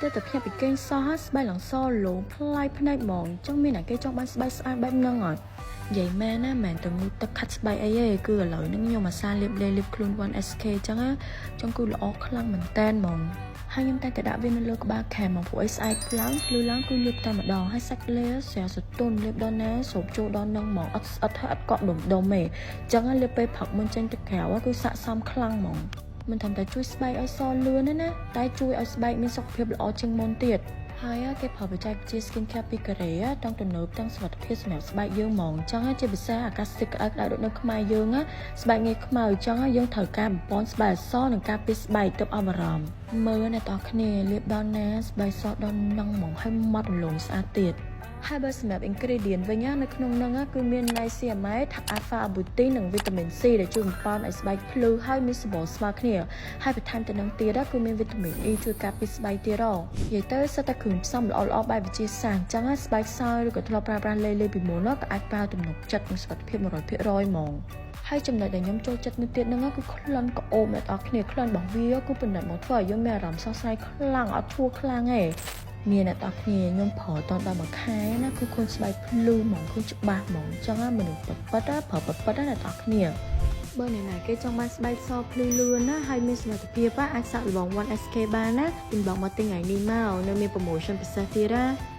ទៅតែភ្ញាក់ពីគេងសោះស្បែកឡើងសលោងប្លែកភ្នែកហ្មងចង់មានអ្នកគេចង់បានស្បែកស្អាតបែបហ្នឹងអត់និយាយមែនណាមិនមែនតែងូតទឹកខាត់ស្បែកអីទេគឺឥឡូវហ្នឹងខ្ញុំអាសាលាបលេលាបខ្លួន 1SK ចឹងណាចង់គឺល្អខ្លាំងមែនតែនហ្មងហើយខ្ញុំតែងតែដាក់វានៅលើក្បាលខែមកព្រោះអីស្អែកឡើងភ្លឺឡើងគឺលាបតែម្ដងហើយសាច់លេស្រាលសទន់លាបដល់ណាស្រូបចូលដល់នឹងហ្មងអត់ស្អិតហើយអត់កក់ដុំដុំទេចឹងលាបពេលព្រឹកមុនចេញទៅក្រៅគឺស័ក្តិសមខ្លាំងហ្មងមិនត្រឹមតែជួយស្បែកឲ្យសលឿនទេណាតែជួយឲ្យស្បែកមានសុខភាពល្អជាងមុនទៀតហើយគេប្រើបច្ចេកវិទ្យា skin care ពីកូរ៉េទាំងទំនើបទាំងសុវត្ថិភាពសម្រាប់ស្បែកយើងហ្មងអញ្ចឹងជាពិសេសអាកាសធាតុក្តៅក្តៅដូចនៅខ្មែរយើងស្បែកងាយខ្មៅអញ្ចឹងយើងត្រូវការបំប៉នស្បែកអសនិងការពារស្បែកទើបអប់អារម្មណ៍មើលអ្នកទាំងអស់គ្នាលាបដល់ណាស្បែកសដល់នឹងហ្មងហើយម៉ត់រលោងស្អាតទៀតហើយបើសម្រាប់ ingredient វិញណានៅក្នុងហ្នឹងគឺមាន niacinamide, alpha arbutin និង vitamin C ដែលជួយបំប៉នឲ្យស្បែកភ្លឺហើយមានសម្បុរស្មើគ្នាហើយបន្ថែមទៅនឹងទៀតគឺមាន vitamin E ជួយការពារស្បែកទៀតហ៎និយាយទៅសុទ្ធតែគ្រឿងផ្សំល្អៗបែបវិទ្យាសាស្ត្រអញ្ចឹងស្បែកខ្សោយឬក៏ធ្លាប់ប្រើប្រាស់លេលេពីមុនក៏អាចប្រើទំនុកចិត្តនិងសុវត្ថិភាព100%ហ្មងហើយចំណុចដែលខ្ញុំចូលចិត្តមួយទៀតហ្នឹងគឺក្លិនក្រអូបអ្នកនរគ្នាក្លិនរបស់វាគឺពិនិត្យមកធ្វើឲ្យយើងមានអារម្មណ៍ស្រស់ស្រាយខ្លាំងអត់ឈួរខ្លាំងទេមានអ្នកនរគ្នាខ្ញុំប្រើតដល់មួយខែណាគឺឃើញស្បែកភ្លឺហ្មងឃើញច្បាស់ហ្មងអញ្ចឹងមនុស្សពិតពិតប្រើពិតពិតណាអ្នកនរគ្នាបើអ្នកណាគេចង់បានស្បែកសភ្លឺលឿនណាហើយមានសមត្ថភាពអាចសាកល្បង 1SK បានណាពីបងមកទិញថ្ងៃនេះមកនៅមាន promotion ពិសេសទៀតណា។